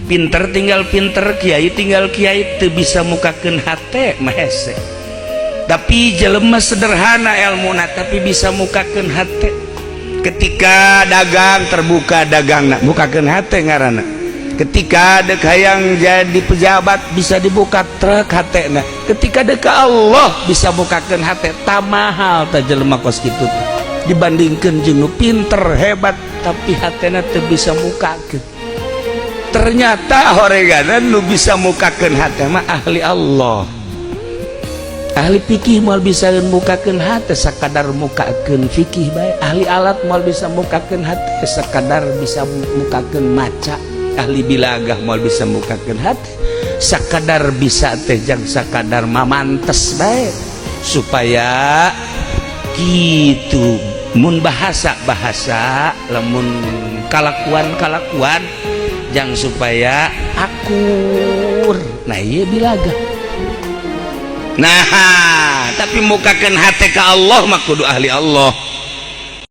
Pinter tinggal pinter, kiai tinggal kiai, teu bisa mukakeun hate mah hese. Tapi jelema sederhana ilmuna, tapi bisa mukakeun hate. Ketika dagang, terbuka dagangna, mukakeun hate ngaranna. Ketika dek hayang jadi pejabat, bisa dibuka truk hatena. Ketika dek Allah, bisa bukakeun hate. Tak mahal tah jelema kos kitu dibandingkan jeung nu pinter hebat tapi hatena teu bisa mukakeun. Ternyata horeganan nu bisa mukakeun hate mah ahli Allah. Ahli fikih moal bisa mukakeun hate, sakadar mukakeun fikih bae. Ahli alat moal bisa mukakeun hate, sakadar bisa mukakeun maca. Ahli bilagah moal bisa mukakeun hate, sakadar bisa teh jang sakadar mamantes bae. Supaya gitu, mun bahasa bahasa, lamun kalakuan kalakuan jang supaya akur. Nah, iya bilagah. Nah, tapi mukakeun hate ka Allah mah kudu ahli Allah.